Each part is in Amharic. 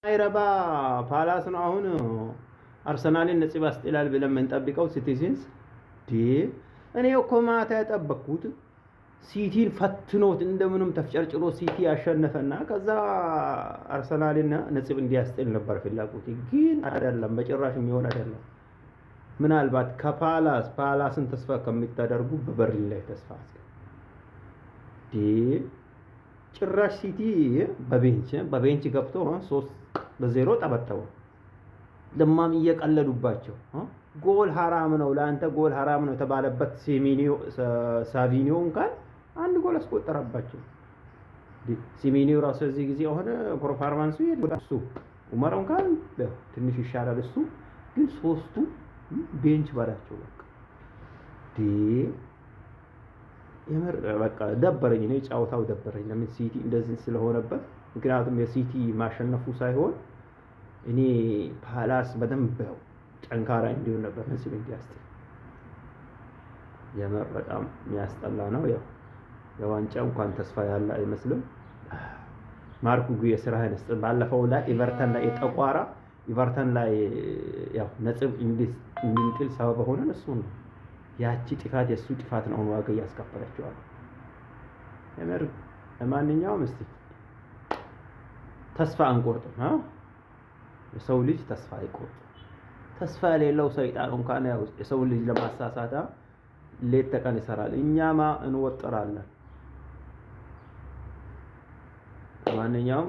አይረባ ፓላስ ነው አሁን አርሰናልን ነጥብ ያስጥላል ብለን የምንጠብቀው ሲቲዝንስ። እኔ እኮ ማታ የጠበቅኩት ሲቲን ፈትኖት እንደምንም ተፍጨርጭሮ ሲቲ ያሸነፈና ከዛ አርሰናልን ነጥብ እንዲያስጥል ነበር ፍላጎቴ። ግን አይደለም፣ በጭራሽ የሚሆን አይደለም። ምናልባት ከፓላስ ፓላስን ተስፋ ከሚታደርጉ በበርንሊ ላይ ተስፋ ጭራሽ ሲቲ በ bench ገብቶ 3-0 ጠበጠቡ። ለማም እየቀለዱባቸው፣ ጎል ሀራም ነው፣ ለአንተ ጎል ሀራም ነው የተባለበት ሳቪኒዮ እንኳን አንድ ጎል አስቆጠረባቸው። ሲሚኒዮ ራሱ እዚህ ጊዜ ሆነ performance ኡ እሱ ኡመር እንኳን ትንሽ ይሻላል። እሱ ግን ሶስቱ bench በላቸው። በቃ የምር በቃ ደበረኝ። እኔ ጨዋታው ደበረኝ። ለምን ሲቲ እንደዚህ ስለሆነበት፣ ምክንያቱም የሲቲ ማሸነፉ ሳይሆን እኔ ፓላስ በደንብ ያው ጠንካራ እንዲሆን ነበር ነጥብ እንዲያስጥል። የምር በጣም የሚያስጠላ ነው። ያው የዋንጫ እንኳን ተስፋ ያለ አይመስልም። ማርኩ ጉ የስራህን ስጥ። ባለፈው ላይ ኤቨርተን ላይ የጠቋራ ኤቨርተን ላይ ያው ነጥብ እንድንጥል ሰበብ ሆነን እሱ ነው። ያቺ ጥፋት የእሱ ጥፋት ነው ዋጋ እያስከፈለችዋል። የምር ለማንኛውም እስቲ ተስፋ አንቆርጥም። የሰው ልጅ ተስፋ አይቆርጥም። ተስፋ የሌለው ሰይጣን እንኳን ያው የሰው ልጅ ለማሳሳት ሌት ተቀን ይሰራል። እኛማ እንወጥራለን። ለማንኛውም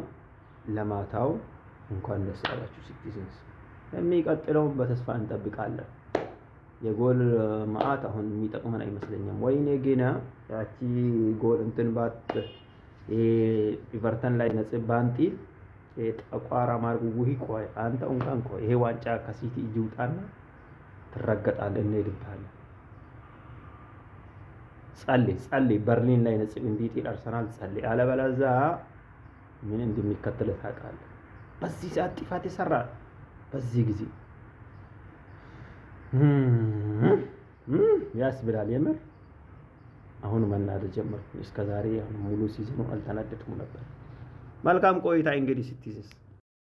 ለማታው እንኳን ደስ ያላችሁ ሲቲዝንስ። የሚቀጥለውን በተስፋ እንጠብቃለን። የጎል መዓት አሁን የሚጠቅመን አይመስለኝም። ወይኔ ግና ያቺ ጎል እንትን ባት ኤቨርተን ላይ ነጥብ ባንጢል ጠቋራ ማርጉ ጉሂ ቆይ አንተ እንኳን ቆይ ይሄ ዋንጫ ከሲቲ እጅ ውጣና ትረገጣለህ፣ እንሄድብሃለን። ጸልይ ጸልይ፣ በርሊን ላይ ነጥብ እንዲጥል አርሰናል ጸልይ። አለበለዚያ ምን እንደሚከተል ታውቃለህ። በዚህ ሰዓት ጥፋት ይሰራል። በዚህ ጊዜ ያስብላል። የምር አሁን መናደድ ጀመርኩ። እስከዛሬ ሙሉ season ኡ አልተናደድኩም ነበር። መልካም ቆይታ እንግዲህ ሲቲዝንስ።